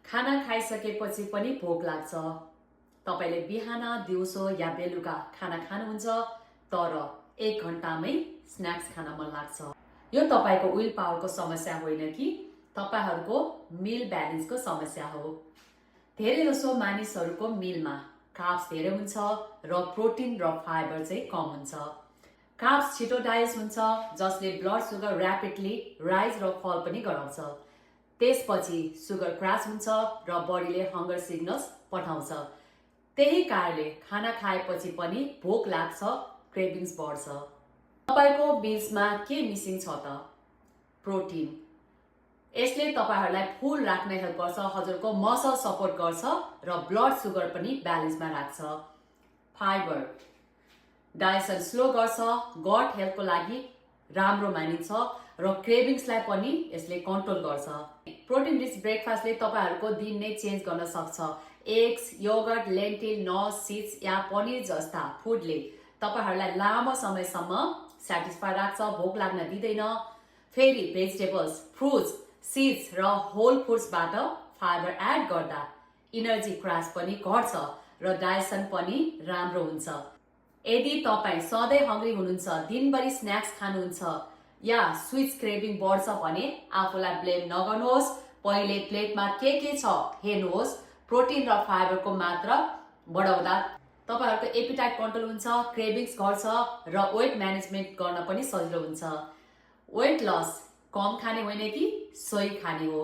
खाना खाइसकेपछि पनि भोक लाग्छ। तपाईले बिहान, दिउँसो या बेलुका खाना खानुहुन्छ तर 1 घण्टामै स्न्याक्स खान मन लाग्छ। यो तपाईको विल पावरको समस्या होइन कि तपाईहरुको मिल ब्यालेन्सको समस्या हो। धेरै जसो मानिसहरुको मिलमा कार्ब्स धेरै हुन्छ र प्रोटिन र फाइबर चाहिँ कम हुन्छ। कार्ब्स छिटो डाइजेस्ट हुन्छ जसले ब्लड सुगर र्यापिडली राइज र फल पनि गराउँछ। त्यसपछि सुगर क्रैश हुन्छ र बडीले हंगर सिग्नल्स पठाउँछ। त्यही कारणले खाना खाएपछि पनि भोक लाग्छ, क्रेभिङ्स बढ्छ। तपाईको मिल्समा के मिसिङ छ त? प्रोटिन। यसले तपाईहरुलाई फुल राख्न हेल्प गर्छ, हजुरको मसल सपोर्ट गर्छ र ब्लड सुगर पनि ब्यालेन्समा राख्छ। फाइबर डाइजेसन स्लो गर्छ, गट हेल्थको लागि राम्रो मानिन्छ र क्रेभिङ्सलाई पनि यसले कन्ट्रोल गर्छ। प्रोटिन रिच ब्रेकफास्टले तपाईहरुको दिन नै चेन्ज गर्न सक्छ। Eggs, yogurt, lentil, nuts, seeds या पनिर जस्ता फुडले तपाईहरुलाई लामो समयसम्म स्याटिस्फाई राख्छ, भोक लाग्न दिँदैन। फेरि भेजिटेबल्स, फ्रुट्स, सीड्स र होल फुड्सबाट फाइबर एड गर्दा एनर्जी क्रैश पनि घट्छ र डाइजेसन पनि राम्रो हुन्छ। यदि तपाई सधैँ हंग्री हुनुहुन्छ, दिनभरि स्न्याक्स खानुहुन्छ या स्वीट्स क्रेभिङ बढ्छ भने आफूलाई ब्लेम नगर्नुहोस्। पहिले प्लेटमा के छ हेर्नुहोस्। प्रोटिन र फाइबरको मात्रा बढाउँदा तपाईहरुको एपिटाइट कन्ट्रोल हुन्छ, क्रेभिङ्स घट्छ र वेट म्यानेजमेन्ट गर्न पनि सजिलो हुन्छ। वेट लस कम खाने होइन कि सोही खाने हो।